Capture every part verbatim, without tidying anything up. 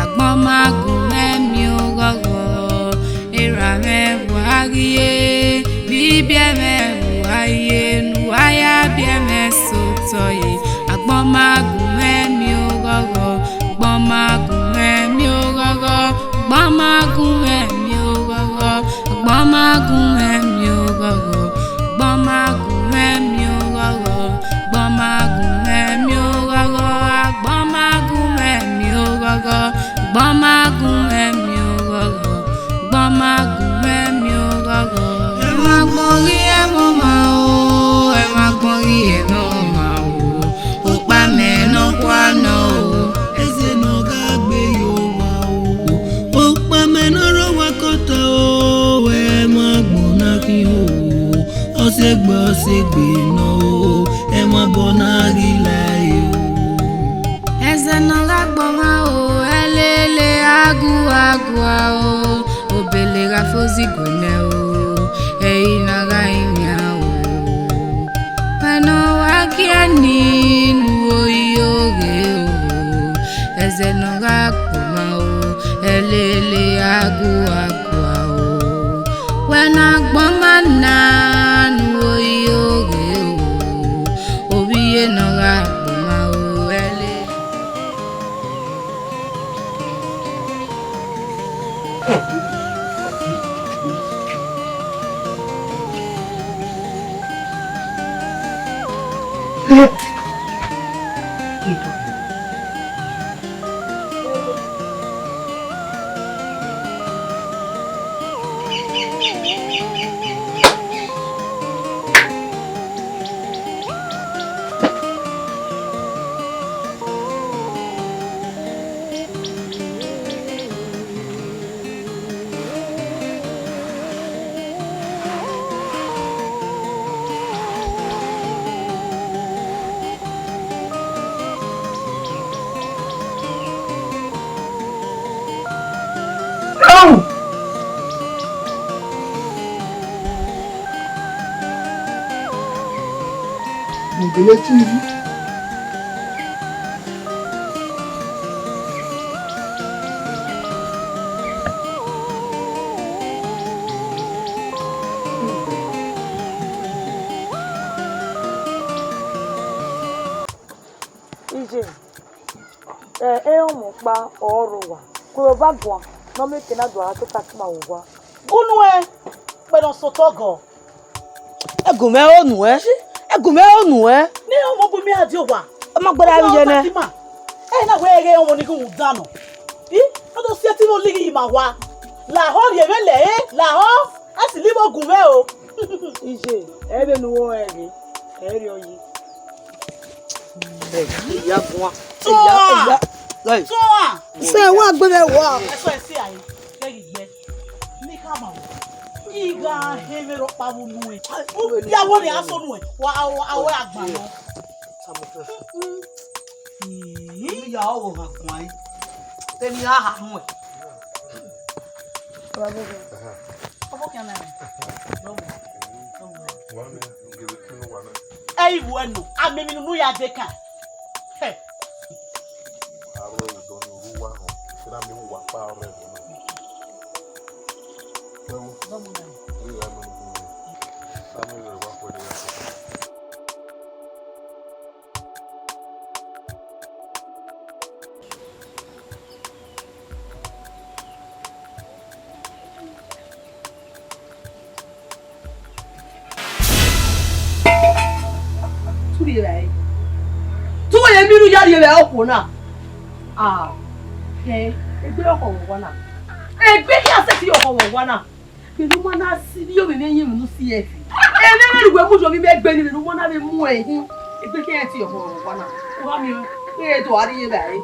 Agbọn ma gun mwẹ miẹn oghọghọ, erha mwẹ wa ghi ye, vbe ibiẹmwẹ wa ye, ne uwa ya biẹmwẹ sẹ otọ ye. Agbọn ma gun mwẹ miẹn oghọghọ, agbọn ma gun mwẹ miẹn oghọghọ, agbọn ma gun mwẹ miẹn oghọghọ, agbọn ma gun mwẹ miẹn oghọghọ, agbọn ma gun mwẹ miẹn oghọghọ, agbọn ma gun mwẹ miẹn oghọghọ, agbọn ma gun mwẹ miẹn oghọghọ, agbọn ma gun mwẹ miẹn oghọghọ, agbọn ma gun mwẹ miẹn oghọghọ. Ẹmwẹ agbọn ghi ẹmwẹ ọmwa o, ẹmwẹ agbọn ghi ẹmwẹ ọmwa o, okpamẹ nọkhua nọ o, ẹzẹ ne ọ gha gbe ye owa o, okpamẹ ne ọ rre owa kọta o, ẹmwẹ agbọn na khin o, ọ sẹ egbe, ọ sẹ egbe nọ o, ẹmwẹ obọ na ghi la ẹre o. Ẹzẹ ne ọ gha gbọmwa o, ẹlele aguagua o, obele gha fozi guẹnẹ o, ẹre na gha rinmwian o. Wẹ ne ọ wa gie ni ne uwu oghe o, ẹzẹ ne ọ gha gbọmwa o, ẹlele aguagua o. Wẹ ne agbọn ma na ne uwu oghe o, ovbi iye ne ọ gha gbọmwa o, ẹlele. Mugele T V. Iye, ẹ, erọnmwẹ ọkpa ọrọre owa, kevbe ọba guan ne ọ miẹn eke na do a tota ke ima vbe owa. Gu nuẹn, kpẹdẹ ọ sẹ otọ gọ. Ẹgu mwẹ o nuẹn, ẹgu mwẹ o nuẹn. Ne ọ mọ bu mẹ a di owa. Ọ ma gbẹdẹ vbe iye nẹ. Ẹ na wẹ ẹghẹ ọmọ ni gun mu dan nọ. I, ọ do si ẹtin vbe olighi ima wa. Lahọ rhie mwẹ lẹ re, lahọ, a si livbi ogun mwẹ o. Iye, ẹ vbe ne uwẹ ọnrẹn rre, ẹ rriọ yi. Eya guan. Tuan! Eya, eya. Tuan! Sẹ wa gbe mwẹ wa. Ẹsọ ẹse ae, kẹ ghi gbẹ. Ne I khama ruẹ, I gha họn ẹmwẹ rhọkpa vbe unu ẹn. Ubiavọ ne a so nuẹn, wa, wa, wa, wa gba nọ. Iya, ọ vbe ọmwa guan, te ne I gha ha nuẹn. Ọvbokhan na, ẹ i vbuẹ nọ, a miẹn emwi ne unu ya dee kan. Hẹ. Aro ẹvbo dọ ni ru uwa họn, te na miẹn uwa kpa ọrọre ẹvbo na. Kẹwo. Dọmọ na. Ẹ i gha nọ ni ru uwa. Sa miẹn vbe wa khuẹ ne ya. Te u rhie vbe ẹre. Te u wẹ ye emwi ne u ya rhie vbe okhuo na. Ah, egbe ọkhọ vbe owa na. Egbe khian sẹtin ye ọkhọ vbe owa na. Vbene u ma na si, vbe ovbi mwẹ yin emwi ne u si ẹfe. Ẹmwẹ mwẹ ne uwẹ mu ye ovbi mwẹ egbe ni, vbene u ma na vbe mu ẹre hin. Egbe khian sẹtin ye ọkhọ vbe owa na. U gha miẹn, e do a rhie vbe ẹre.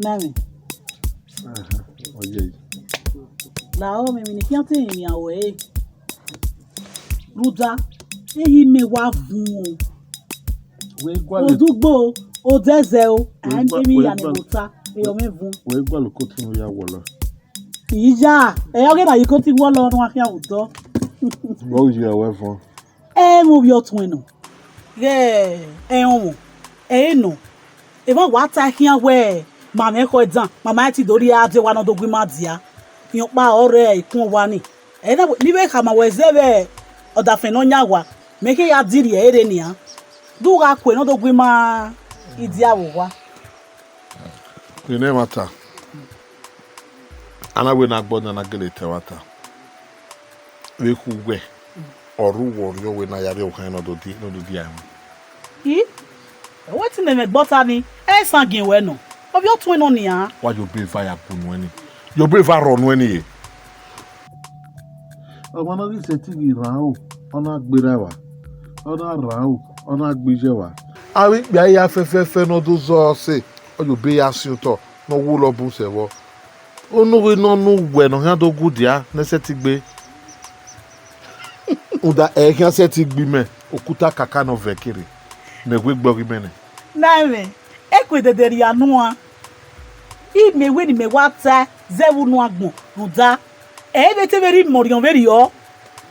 Nami, Aha, ọ ye. Lahọ, mẹ emwi ne I khian te rinmwian ruẹ ẹre. Rhunmwuda, ehe imẹ wa vuọn. Wẹ gualọ, odugbo, odẹzẹ o, wẹ a gua-, emwi wẹ hia ne gualọ, wẹ ta, eyọ mwẹ vuọn. Wẹ gualọ ukotọ ne u ya wọlọ. Iya, ẹ ọghe na ye ukotọ wọlọ ne u khian vbe odọ. Vbọ u ye wẹ vuọn? Ẹ mwẹ ovbi ọtuẹn nọ. Ghẹ ẹrọnmwọ, ẹ i nọ. Emwa wa ta khian wẹẹ, ma mwẹ ekhọe dan, ma ma ti do rhie a die owa ne ọ do gu ima dia. Rhiọkpa ọrre ikun owa ni. Ẹ na wẹ, ne I vbe khama wẹ zẹ vbe ọdafẹn ne ọ yan owa, mẹ khe ya dirriẹ ẹre nian. De u gha kue ne ọ do gu ima idia vbe owa. Vbe ne ẹmwata, a na wẹ ne agbọn na na gele ta ẹmwata. Vbe khu wẹ, ọ rre uwẹ ọrriọ wẹ ne a ya rrie ohan ne ọ do die, ne ọ do die ẹmwẹ. I, wẹ te ne mẹ gbe ọta ni, ẹ i san giẹn wẹ nọ, ovbi ọtuẹn nọ nian. Wa ye obọ eva ya bu nuẹn ni, ye obọ eva rrọọ nuẹn ni re. Ọmwa ne ọ ghi sẹtin ghi rran aro, ọ na gberra evba, ọ na rran aro, ọ na gbe iye evba. Avbe ikpia hia fẹfẹfẹ ne ọ do zọ ọse, ọ ye obọ ya siẹn otọ, ne ọ wu lọ bun sẹ vbọ. Unu ghi nọ ne uwẹ ne ọ khian do gu dia ne ẹ sẹtin gbe. Rhunmwuda ẹ i khian sẹtin gbe imẹ, okuta kaka ne ọ vẹ kere, mẹ wẹ egbe ọghe imẹ nẹ. Na ẹmwẹ, eku edede rhia nuan. Imẹ wẹ ne imẹ wa ta zẹ vbe unu agbọn rhunmwuda, ẹ i vbe te vbe rhie imẹ ọriọn vberriọ.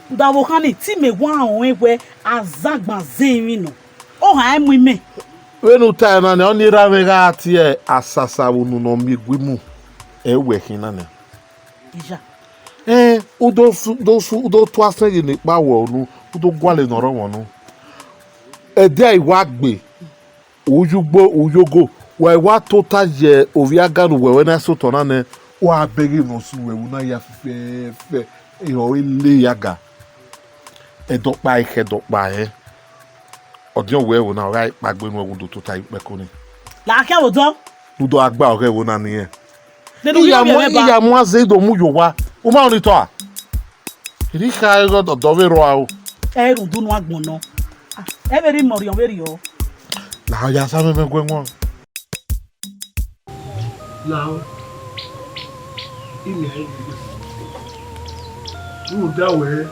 Rhunmwuda vbe ohan ni, te imẹ wa rẹn wẹ azagban zẹ emwi nọ, ọ han mu imẹ. Vbene u ta ẹre na nian, ọnii erha mwẹ gha tie asasa vbe unu ne ọ miẹn eguimu, ẹ i wẹ khin na nian. Iya. Ẹn, u do su, do su, u do tu asẹn ye ne ekpa wẹ unu, u do gualọ ne ọ rọvwọn unu. Ẹdẹ a i wa gbe, u ye ugbo, u ye ogo, wa i wa tota ye ovbi agan ne uwẹ wẹ na sẹ otọ na nẹ, wa bẹghe ne ọ sunu ẹvbo na hia fẹfẹfẹ, ehọ ọre le ya ga. Ẹdọkpa i khẹ ẹdọkpa rẹn. Ọdiọn wẹ ẹvbo na, ọ gha kpaegbe nuẹn, u do tota ikpẹko nii. La khian vbe odọ. U do gha gba ọghe ẹvbo na ne irẹn. Nene u I ya rhie mu, ọvbẹ ba. I ya mu aze, I do mu ye owa. U ma rẹn otọ a? Erha I kha ọdọ vbe rrọọ aro. Ẹ i rhunmwuda unu agbọn nọ. Ah, ẹ vbe rhie imẹ ọriọn vberriọ. La ya sa mwẹ mẹ guẹ wọn. Lahọ, imẹ a i gbe. Rhunmwuda wẹ,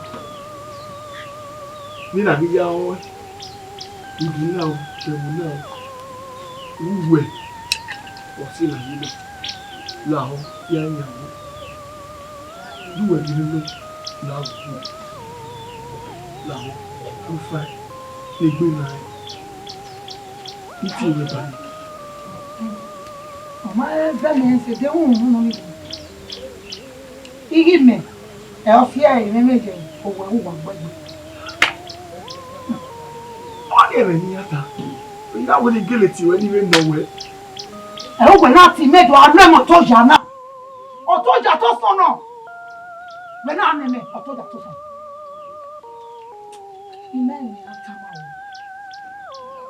ne I na ghi ya rẹn, udu na o, ẹvbo na o, uwẹ, ọ sẹ ne a ye na. Lahọ, ya yan wẹ. Uwẹ ghi nọ, lahọ, lahọ, u fa ne egbe na rẹn. I tie mwẹ ba nẹ. Ọ ma rẹn zẹ mẹ sẹ, de uhunmwu nọ ni. Ighi mẹ, ẹ ọ fi ẹre mwẹ ye owẹ uwa gbẹgbe. Ọ ni ẹmwẹ ne I ya ta, I ya wẹ ne I gele tie ruẹ ne I vbe nọ wẹ. Ẹ uwẹ na tie mẹ do a nọ ẹmwẹ ọtọja na. Ọtọja tọ sọn nọ. Wẹ na nọ ẹmwẹ ọtọja tọ sọn. Imẹ miẹn a tama wẹ.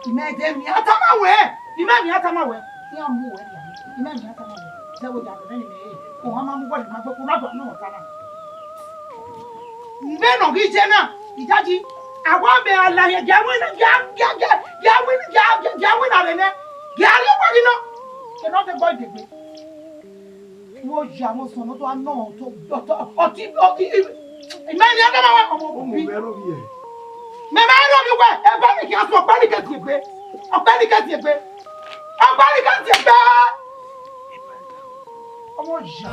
Imẹ de miẹn a tama wẹ. Imẹ miẹn a tama wẹ. Iran mu wẹ dia. Imẹ miẹn a tama wẹ. Zẹ wo ya bẹbẹ ni mẹ re. Ohan ma mu wẹ ma gbe ko na do nọ ta na. Mẹ nọ ghi je na. Ijaji. Awa mẹ a la ye gia wẹ na gia gia gia gia wẹ na gia gia gia wẹ na re nẹ. Gia ri wa ghi nọ. Ke nọ te gbọ idegbe. Wo ya mo sọn ne ọ do a nọ ọtọ ọtọ ọtọ imẹ ni a tama wẹ ọmọ obi. Mẹ ma rọ mi wẹ ẹgbẹ ni kẹ sọ ọgbẹni kẹ tie gbe ọgbẹni kẹ tie gbe ọgbẹni kẹ tie gbe. Ọmọ ya.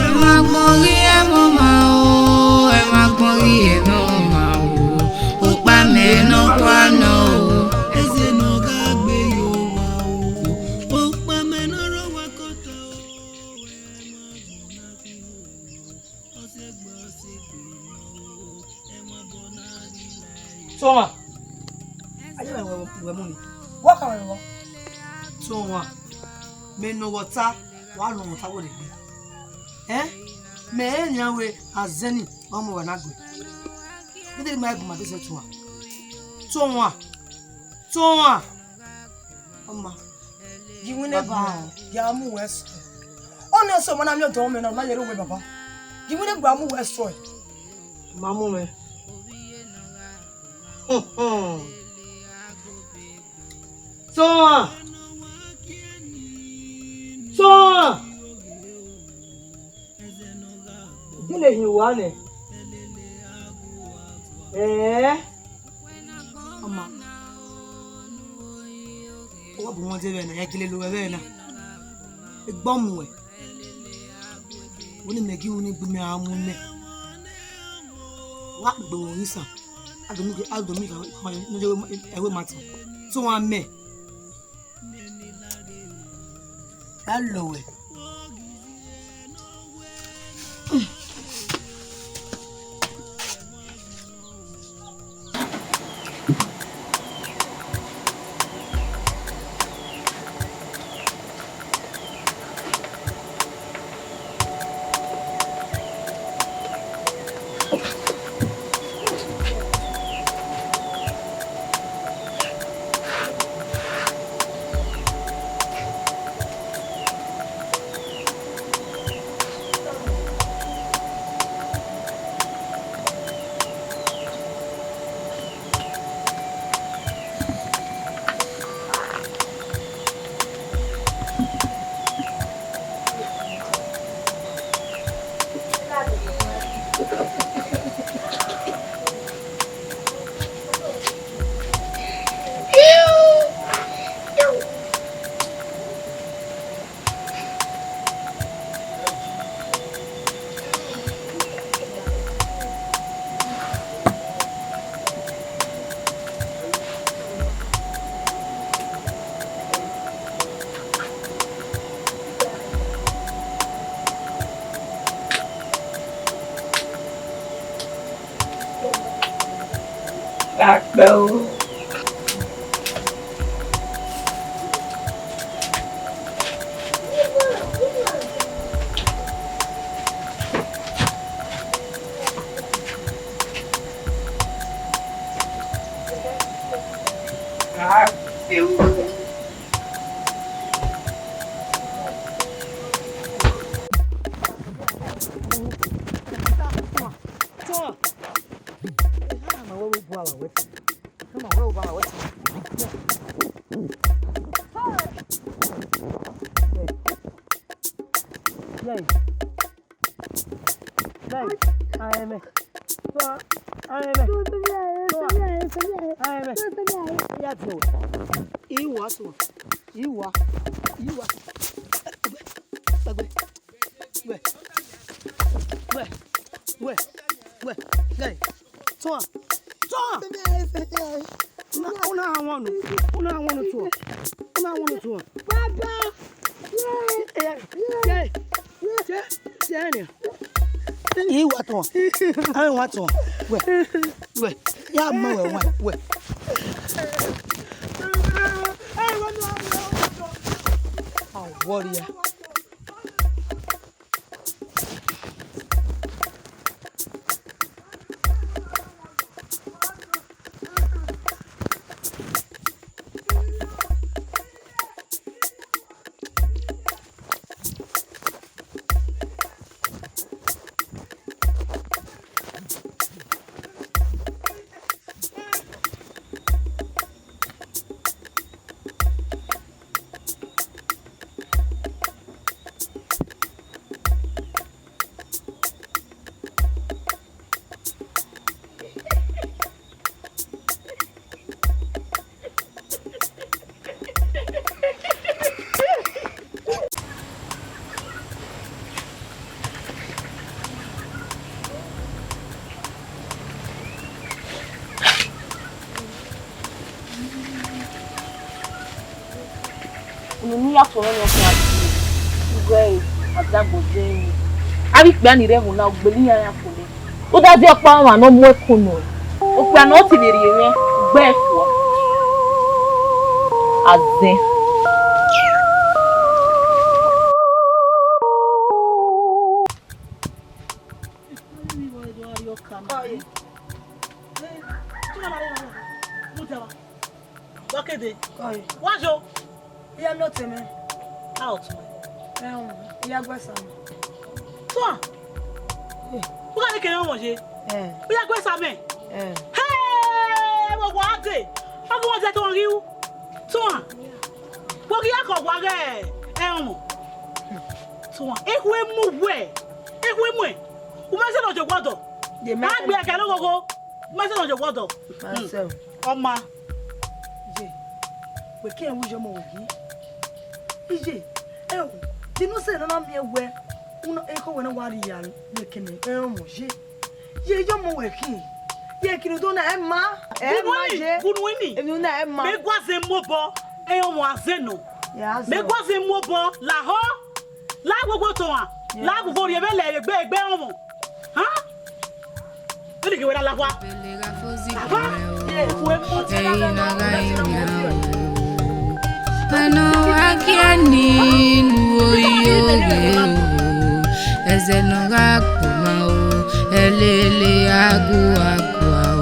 Ẹ ma gbọn ghi ẹ mọ ma o, ẹ ma gbọn ghi ẹ mọ ma o, okpa mẹ nọ kua nọ o. Eze nọ gha gbe yo wa o, okpa mẹ nọ rọ wa kọta o. Tọmwa. Aye wẹ wẹ mu ni. Wa ka wẹ wọ. Tọmwa. Mẹ nọ wọ ta, wa nọ wọ ta wo de gbe. Eh? Mẹ e nian wẹ azẹn ni, wa mu wa na gbe. Gide ma gu ma de sẹ tọmwa. Tọmwa. Tọmwa. Ọma. Ghi winna ba, ya mu wẹ sẹ. Ọ nọ sẹ ọmọ na miẹn ọdọ mwẹ na, ọ ma yẹrẹ uwẹ baba. Ghi winna gba mu wẹ sẹ. Ma mu mwẹ. Tọmwa. Tọmwa. Ẹ lè hin uwa nẹ. Ẹẹ. Ọma, ọ wa bu wọn dee vbe na, ya gele lo vbe na. Egbe ọ muẹn. Wẹ ne imẹ gie unu gbe imẹ a mu imẹ. Wa kpegbe vbe orinmwi isan. A do mu, a do mu isan, ne ọ ye ẹvbo ma tọn. So wa mẹ. A lọ wẹ. Akpẹ o. Akpẹ o. Iwa tuọn. Iwa. Iwa. Gbẹgbe. Wẹ. Wẹ. Wẹ. Wẹ. Gẹ. Tuan. Tuan. Una, una wọn nu. Una wọn nu tuan. Una wọn nu tuan. Baba. Ye. Ye. Ye. Ye. Ye. Iwa tuan. Ai wa tuan. Wẹ. Wẹ. Ya ma wẹ wa. Wẹ. Awọrria. Unu ne I ya fo mwẹ nọ khian die, ughẹ ẹre, a da agbọn zẹ ẹre. Avbe ikpia ni rre ẹvbo na, ugbeli iran ya fo nẹ. Udazi ọkpa ọmwa ne ọ mu ẹko nọ. Okpia ne ọ ti vbe rhie mwẹ, ugbẹn fua. Azẹn. Wa kede. Wa yo. Iye miẹn otọ mwẹ. Out. Ẹhun, I ya gu ẹsa mwẹ. Tuan. Eh. U gha rhie kere ọmọ ye. Eh. U ya gu ẹsa mwẹ. Eh. Hey, wa wa de. Ọ ghi wọn zẹ te wọn ghi ru. Tuan. Wa ghi ya kọ wa ghẹ ẹhun. Tuan. Ekhue mu wẹ. Ekhue mu ẹ. U ma sẹ ne ọ ye wọdọ. Ye mẹ. Ma gbe ẹkẹ ne oghogho. U ma sẹ ne ọ ye wọdọ. Ma sẹ o. Ọma. Iye, wẹ ke ẹmwẹ iye ọmọ wẹ khin. Iye, ẹo, de unu sẹ ne ọ na miẹn wẹ, unu ekhọe wẹ ne wa rhie aro, wẹ kene ẹrọnmwọ ye. Ye iye ọmọ wẹ khin. Ye kene do na, ẹ ma, ẹ ma ye. Bunu ini. Emwi na ẹ ma. Mẹ gua zẹ mu obọ, ẹrọnmwọ a zẹ nọ. Ya zẹ. Mẹ gua zẹ mu obọ, lahọ. La gbogbo tọmwa, la gbogbo rhie vbe lẹ egbe egbe ọmọ. Ha? Vbene ghe wẹ na la owa. Ẹna wa gie ni nu oyi oghe o, ẹzẹ ne ọ gha kpoma o, ẹlele agu agu o.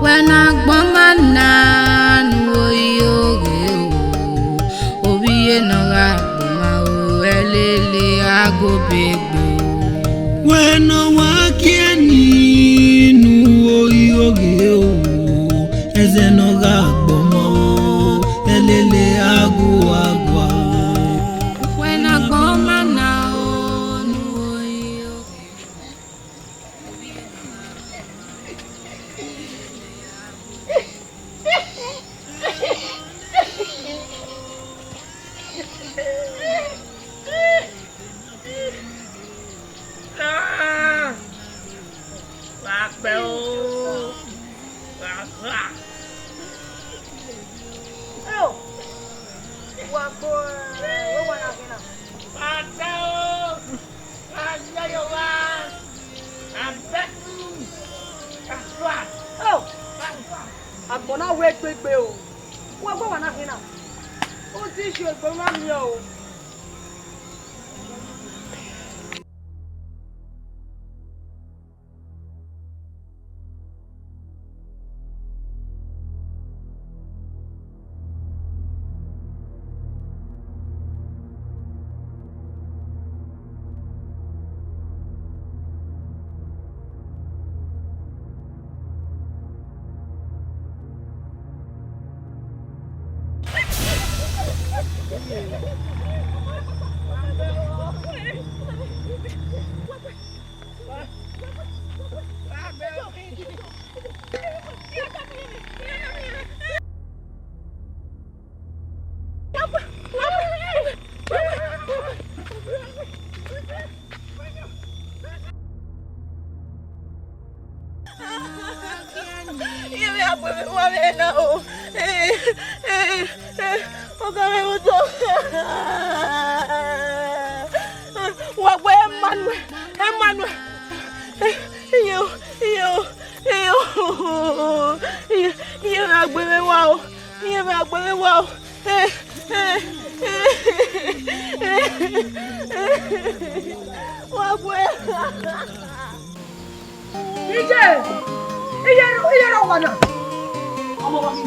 Wẹ ne agbọn ma na nu oyi oghe o, ovbi iye ne ọ gha kpoma o, ẹlele agu obegbe o. Wẹ ne ọ wa gie ni nu oyi oghe o, ẹzẹ ne ọ gha gbọmọ o, ẹlele agu agu o. Wẹ ne agbọn ma na o, nu oyi oghe. Wa kpẹ o, wa gha. Eo, wa gbo, ẹ, wẹ wa na khin na. Wa kpẹ o. Eo, agbọn na wẹ gbegbe o. Wa gbe owa na khin na. U ti si egbe ma miẹn o. Iye mwẹ a gbe mwẹ wa vbe na o. Ọga mwẹ vbe otọ. Wa gbe Emmanuel, Emmanuel. Iye o, iye o, iye o. Iye, iye mwẹ a gbe mwẹ wa o. Iye mwẹ a gbe mwẹ wa o. Wa gbe. Iye, iye, iye rọ wa na. Ọmọ wa mi.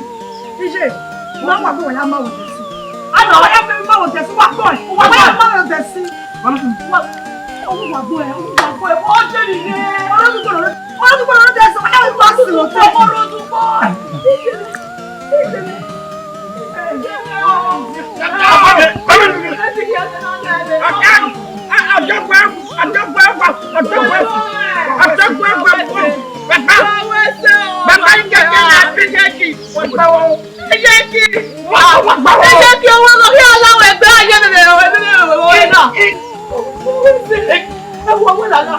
Iye, ma wa gbe wa ya ma wo tẹsi. A na wa ya ma wo tẹsi wa gbọ. Wa ya ma wo tẹsi. Wa, owu wa gbe, owu wa gbe. O je ni ne. Ọlọ́run gbọ́dọ̀, Ọlọ́run gbọ́dọ̀ ló tẹsi. Wa ya ma wo tẹsi. Ọmọ rẹ dùn gbọ́. Iye, iye. Baba, ẹ jẹ́ kí ọwọ́ lọ kí aláwọ̀ ẹgbẹ́ ayé mi lè rọ̀ ẹ́ lórí ìrọ̀rùn náà. Ẹ wo owó làlá.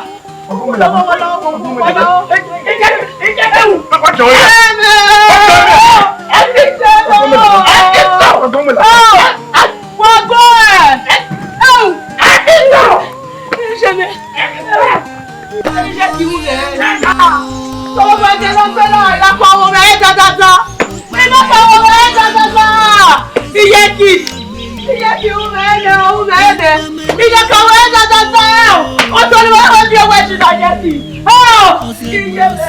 Iye ki, iye ki, u mwẹ nẹ, u mwẹ nẹ. Iye ka wẹ dadada, ọ tọ ni wẹ wẹ bi owẹ ti na ye ki. Ọ, iye mwẹ.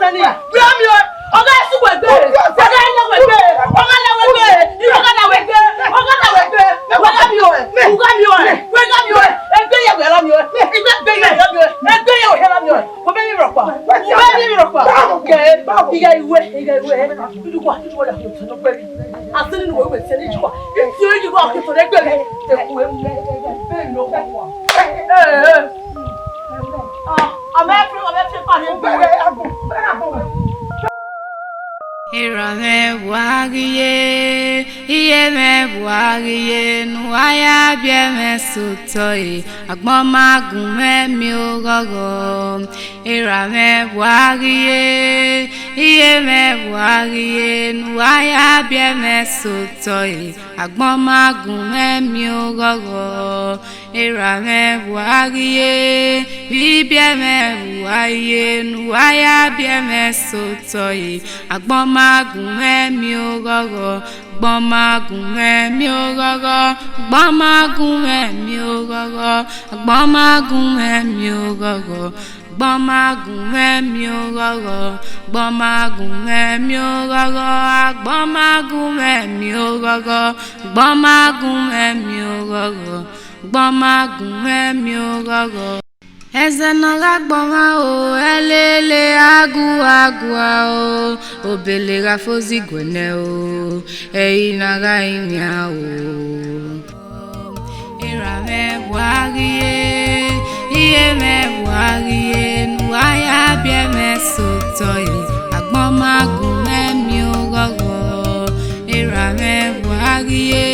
sẹ ni. Wẹ gha miẹn ọe. Ọ gha su wẹ gbe. Ọ gha la wẹ gbe. Ọ gha la wẹ gbe. Ọ gha la wẹ gbe. Ọ gha la wẹ gbe. Wẹ gha miẹn ọe. U gha miẹn ọe. U gha miẹn ọe. Egbe ye wẹ gha miẹn ọe. Egbe ye wẹ gha miẹn ọe. Egbe ye wẹ gha miẹn ọe. Wẹ vbe miẹn rhọkpa. Wẹ vbe miẹn rhọkpa. Kẹ, I gha ru ẹe, I gha ru ẹe. Iduwa, iduwa ya ko tọ nọ gbẹre. Asẹ ni wẹ wẹ sẹ ni iduwa. Iti ẹ iduwa ko tọ nọ gbẹre. Eku emu. Be no. Eh, eh. Ah, a mẹ fi, a mẹ fi pa ni egbe. Erha mwẹ vbe uwa ghi ye, iye mwẹ vbe uwa ghi ye, ne uwa ya biẹ mwẹ sẹ otọ ẹre, agbọn ma gun mwẹ miẹn oghọghọ. Erha mwẹ vbe uwa ghi ye, iye mwẹ vbe uwa ghi ye, ne uwa ya biẹ mwẹ sẹ otọ ẹre, agbọn ma gun mwẹ miẹn oghọghọ. Erha mwẹ vbe uwa ghi ye, vbe ibiẹ mwẹ vbe uwa ye, ne uwa ya biẹ mwẹ sẹ otọ ẹre, agbọn ma gun mwẹ miẹn oghọghọ, agbọn ma gun mwẹ miẹn oghọghọ, agbọn ma gun mwẹ miẹn oghọghọ, agbọn ma gun mwẹ miẹn oghọghọ, agbọn ma gun mwẹ miẹn oghọghọ, agbọn ma gun mwẹ miẹn oghọghọ, agbọn ma gun mwẹ miẹn oghọghọ, agbọn ma gun mwẹ miẹn oghọghọ, agbọn ma gun mwẹ miẹn oghọghọ. Ẹzẹ ne ọ gha gbọmwa o, ẹlele aguagua o, obele gha fozi guẹ nẹ o, ẹre na gha rinmwian o. Erha mwẹ vbe uwa ghi ye, iye mwẹ vbe uwa ghi ye, ne uwa ya biẹ mwẹ sẹ otọ ẹre, agbọn ma gun mwẹ miẹn oghọghọ. Erha mwẹ vbe uwa ghi ye,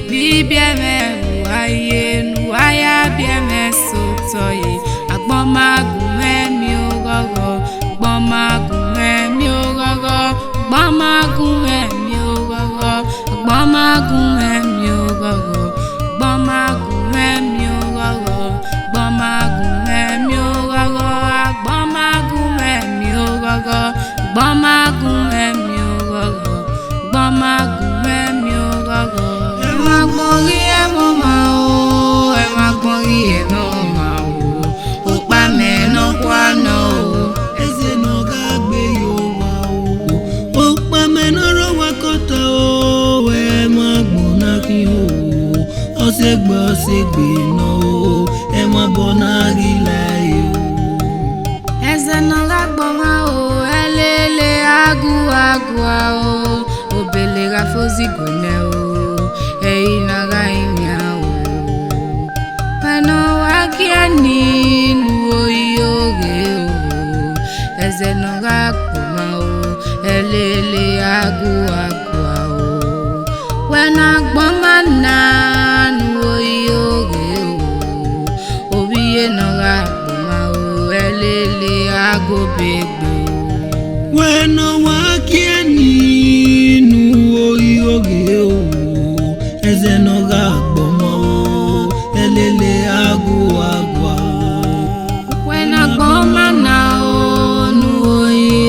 vbe ibiẹ mwẹ vbe uwa ye, ne uwa ya biẹ mwẹ sẹ otọ ẹre, agbọn ma gun mwẹ miẹn oghọghọ, agbọn ma gun mwẹ miẹn oghọghọ, agbọn ma gun mwẹ miẹn oghọghọ, agbọn ma gun mwẹ miẹn oghọghọ, agbọn ma gun mwẹ miẹn oghọghọ, agbọn ma gun mwẹ miẹn oghọghọ, agbọn ma gun mwẹ miẹn oghọghọ, agbọn ma gun mwẹ miẹn oghọghọ, agbọn ma gun mwẹ miẹn oghọghọ. Ẹmwẹ agbọn ghi ẹmwẹ ọmwa o, ẹmwẹ agbọn ghi ẹmwẹ ọmwa o, okpamẹ nọkhua nọ o, ẹzẹ ne ọ gha gbe ye owa o, okpamẹ ne ọ rre owa kọta o, ẹmwẹ agbọn na khin o, ọ sẹ egbe, ọ sẹ egbe nọ o, ẹmwẹ abọ na ghi la ẹre o. Ẹzẹ ne ọ gha gbọmwa o, ẹlele aguagua o, obele gha fozi guẹ nẹ o, ẹre na gha rinmwian o. Wẹ ne ọ wa gie ni ne u ro yi oghe o, ẹzẹ ne ọ gha gbọmwa o, ẹlele aguagua o. Wẹ ne agbọn ma na ne u ro yi oghe o, ovbi iye ne ọ gha gbọmwa o, ẹlele aguobegbe o. Wẹ ne ọ wa gie ni ne u ro yi oghe o, ẹzẹ ne ọ gha gbọmwa o, ẹlele aguagua o. Wẹ ne agbọn ma na o, ne u ro yi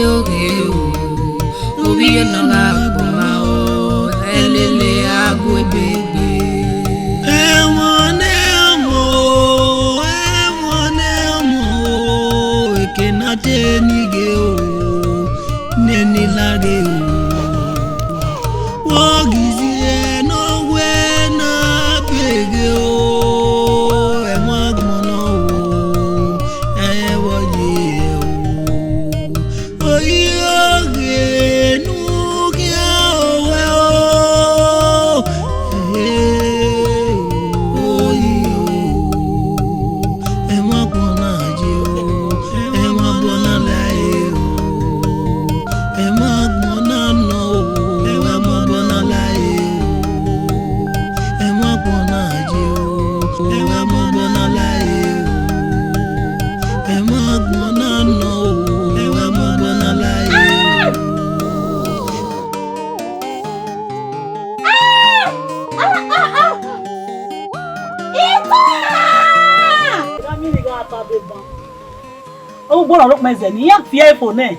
Ogbolo rhọkpa zẹ ne iran fiẹ fo nẹ.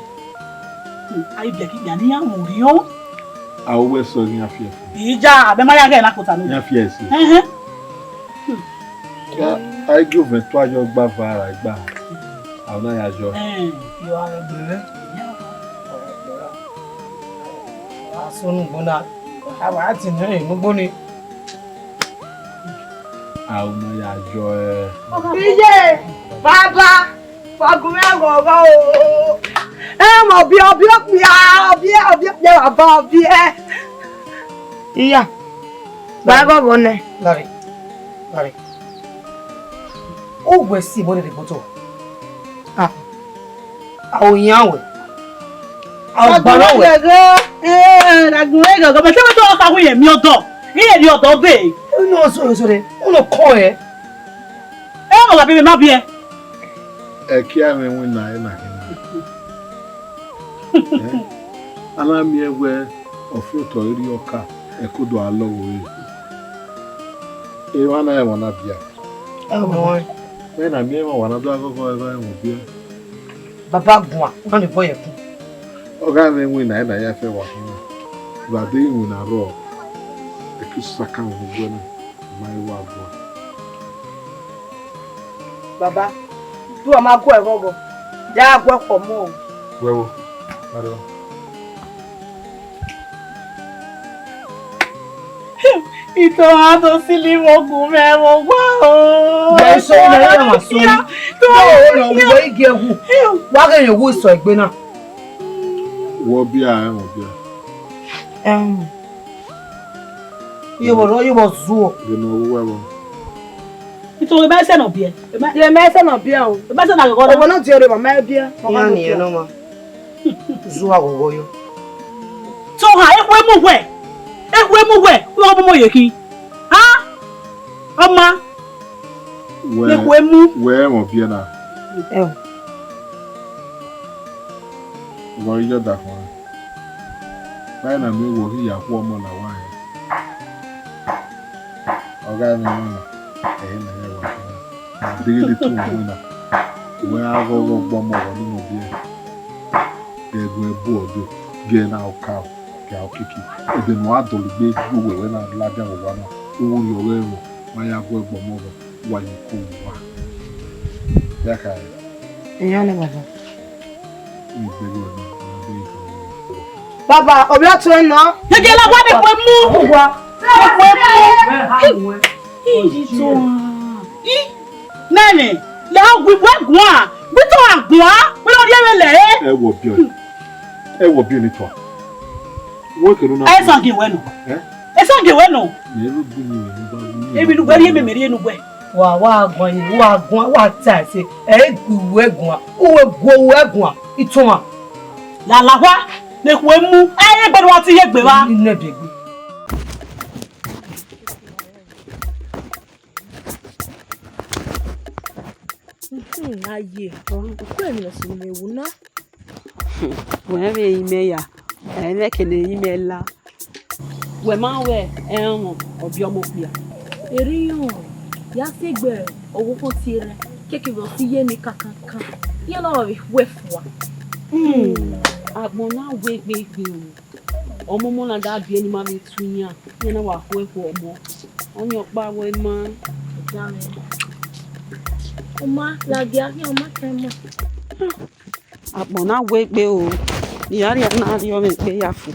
Hmm, a i biẹ ke ikpia ne iran mu rhiọn. A wẹ sẹ iran fiẹ fo. Ija, abẹ ma ya ghẹ na kota nẹ. Iran fiẹ ẹse. Ẹhẹn. Ka a i gie ovẹn tua yọ gba va ra gba. A na ya yọ. Ẹn, yọ a gbe. A sunu gbona. A wa ti nẹ nugbo ni. A u na ya yọ ẹ. Iye, baba, wa gu mwẹ ghọghọ o. Ẹ mọ ọbiẹ, ọbiẹ okpia, ọbiẹ, ọbiẹ okpia, baba, ọbiẹ. Iya, ba ghọghọ nẹ. Lare, lare. Uwẹ si ẹbọ rre gboto. Ah. A ò yan wẹ. A ò gba wẹ. Ẹ, na gun ẹghẹ ọgọ, mẹ kẹmẹ tó ọkpa hu yẹn miẹn ọdọ. Iye ni ọdọ be. Unu ọsọ ọsọ rẹ, unu kọ ẹ. Ẹ mọ gha bi ma biẹ. Ẹki a mwẹ winna ena khin na. Ẹ, a na miẹn wẹ ọfiotọ i rri ọka, ẹkodo a lọghọ ẹre. Emwa na ẹmwa na biẹ. Ẹ mọ. Wẹ na miẹn emwa wa na do aghọghọ ẹmwa ẹmwẹ biẹ. Baba guan, na ni bọ yẹ kun. Ọ gha mwẹ iwinna ẹna ya fẹ wa khin na. Vbe a deghẹ iwinna rrọọ, ẹki saka mwẹ ne ugbẹn na, ma i wa guan. Baba, du a ma guẹ ẹghọghọ, ya guẹ khọ mu. Wẹ wo, ma rọ. Ito a do sili vbe ogun mwẹ vbe owa o. Bẹ sọ na ya ma sọ. To o lọ wo igi ẹwu. Wa ghe yo wo sọ egbe na. Wo bia, wo bia. Em. Yo bo ro, yo bo zuo. Ye no wo wa bo. Ito e ba se no bie. Ye ma se no bie o. E ba se na go. Obo no die re ma ma bie. Iya ni no ma. Zuwa ghọghọ yo. Tọha, ekhue mu wẹ, ekhue mu wẹ, wẹ ọmọ ye khin. Ha? Ọma. Wẹ, ekhue mu. Wẹ ẹmwẹ biẹ na. Ẹ o. Wẹ yọ da khuan. Vbene a miẹn wẹ ọ ghi ya khu ọmọ na wa rẹn. Ọ gha mwẹ emwa na, ẹre na ya wa khin na. Deghẹ ne te uwẹ na, wẹ a ghọghọ gbe ọmọ vbe ọnii nọ biẹ. Ghẹ gu ẹbu ọdo, ghẹ na ọka, ghẹ okiki. Ẹdẹ ne uwa dọlegbe gu wẹ, wẹ na ladian vbe owa na, u ru rhie ọghẹ ẹmwẹ, ma ya gu ẹbu ọmọ vbe, wa ye iko vbe owa. Ya kha rẹ. Iran nẹ baba. Baba, ovbi ọtuẹn nọ. Gẹgẹ la wa de kue mu. Wa. De kue mu. Iji to. I. Nene, la wi we guan. Bi to a guan. Bi lo die we lẹ. Ẹ wọ biẹ. Ẹ wọ biẹ ni to. Wo kere una. Ẹ san ge wẹ nọ. Eh? Ẹ san ge wẹ nọ. Ẹ ru bu ni, ru ba bu ni. Ebi nu wẹ ri ememe ri enu wẹ. Wa, wa guan yi, wa guan, wa ta ẹse, ẹ i gu uwẹ guan, uwẹ gu uwẹ guan, ituan. Lala wa, ne ekhue mu, ẹ i gbe ne uwa te ye egbe vba. Ine biegbe. Hmm, aye, ọkọ ẹmwẹ ọsẹ ne wu na. Wẹ vbe imẹ ya, ẹ i mwẹ kene imẹ la. Wẹ ma wẹ ẹrọnmwọ ọbiọma okpia. Erriọ, ya sẹ egbe ọvbokhan tie rẹn, kekevbe ọ si ye ne kankankan, iran na vbe khuẹ fua. Hmm, agbọn na wẹ egbe egbe o. Ọmọmọ na da biẹ ne ima vbe tu iran, iran na wa khuẹ fua ọmọ. Ọyọnkpa wẹ ma. Ọ ma, ladian khian, ọ ma kan ima. Agbọn na wẹ egbe o, ne I ya rhie na rhie ọmwẹ egbe ya fo.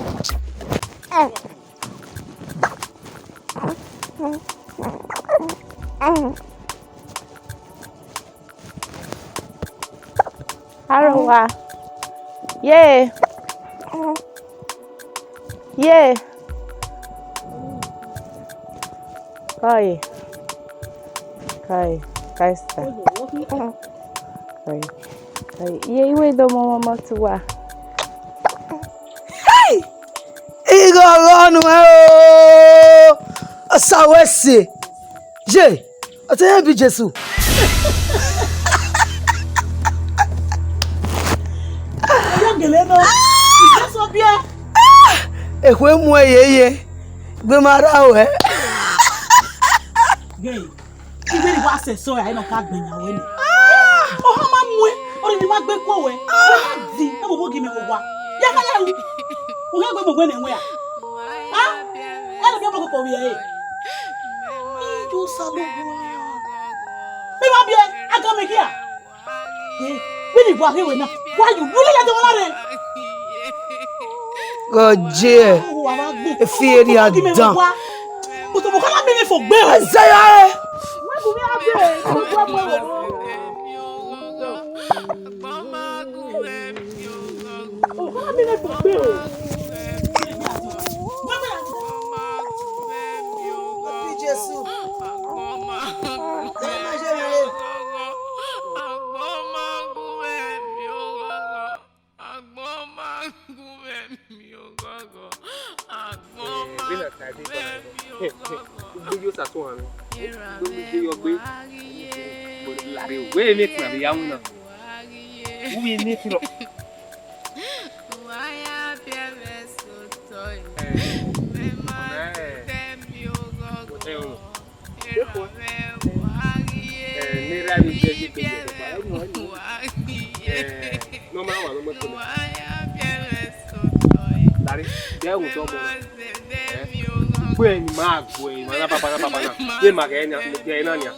Arowa. Ye. Ye. Kai. Kai. Kai, sir. Kai. Kai. Ye, iwe do mo mo mo tuwa. Hey! Ighọghọ nuẹn o! Osa wẹ se! Ye! Ọ te hẹ bi Jesu. Ọyọ gele nọ. Jesu biẹ. Ekhue mu ẹre ye, gbe ma rra ruẹ. Gay. Igbe ni wa sẹ sọ ya, ẹ nọ ka gbẹn yan wẹ nẹ. Ọ ma muẹn, ọnii ne ima gbe kue wẹ. Di, ẹ vbe obọ gi mẹ vbe owa. Ya kha ya ru. U gha gbe mu wẹ ne wẹ a? A? Ẹ lọ biẹ ọmọ koko vbiẹ ẹre. Iye Osanobua. Mẹ ma biẹ, a ga mẹ khian. Eh, vbene I wa ghe wẹ na, wa ye unu lele ẹdẹ ọmwa na rre. Gọjẹ, efi eri adan. Otu mu khala mi ni fo gbe o. Ẹzẹ ya re. Wa bu mi a gbe, wa bu mi a gbe. Otu mu khala mi ni fo gbe o. Jesu. Ẹ ma ṣe rẹ. Vbene a ta ẹdẹ gba ugbo yo sa tọn mwẹ. Ugbo yo gbe. Lare wẹ emwi ẹtin a vbe ya winna. Uwẹ emwi ẹtin nọ. Eh, ọna ẹ, ẹ, ọ. Dekun. Eh, ne erha vbe biẹ yi ke yẹ kpa, ẹ, nọ, ẹ, nọ. Eh, ne ọ ma wa ne ọ ma kele. Lare, de ẹghun dọ mọ na. Eh, gbe ni ma gbe ni ma na papa na papa na. Ye ma ghe na, ghe na nia.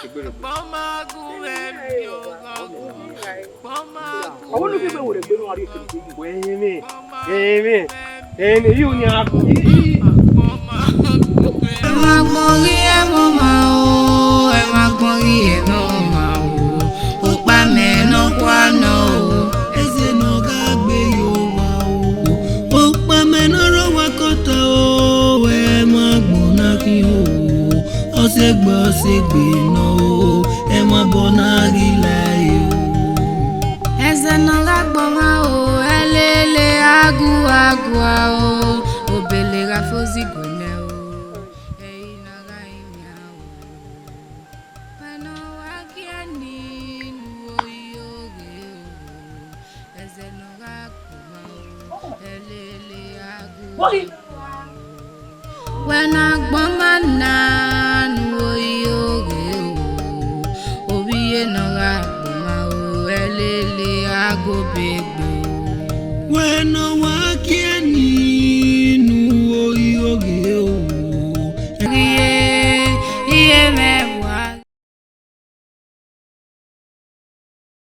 Egbe rẹ. Ọvbokhan ne u ghi vbe werriegbe ne ọ rhie kere kere. Wẹ ẹmwẹ, ẹmwẹ, ẹmwẹ, iye unu a. Ẹ ma gbọn ghi ẹmwẹ ọmwa o, ẹ ma gbọn ghi ẹmwẹ ọmwa o, ukpamẹ nọkhua nọ o, ẹzẹ ne ọ gha gbe ye owa o, ukpamẹ ne ọ rre owa kọta o, ẹ ma gbọn na khian o, ọ sẹ egbe, ọ sẹ egbe nọ o, ẹ ma bọ na ghi la ẹre o. Ẹzẹ ne ọ gha gbọmwa o, ẹlele agua agua o, obele gha fo zigbo nẹ o, ẹre na gha rinmwian o. Wẹ ne ọ wa gie ni ne uwu oyi oghe o, ẹzẹ ne ọ gha gbọmwa o, ẹlele agua agua o. Wẹ ne a gbọmwa na ne uwu oyi oghe o, ovbi iye ne ọ gha gbọmwa o, ẹlele agua obegbe o. Wẹ ne ọ wa gie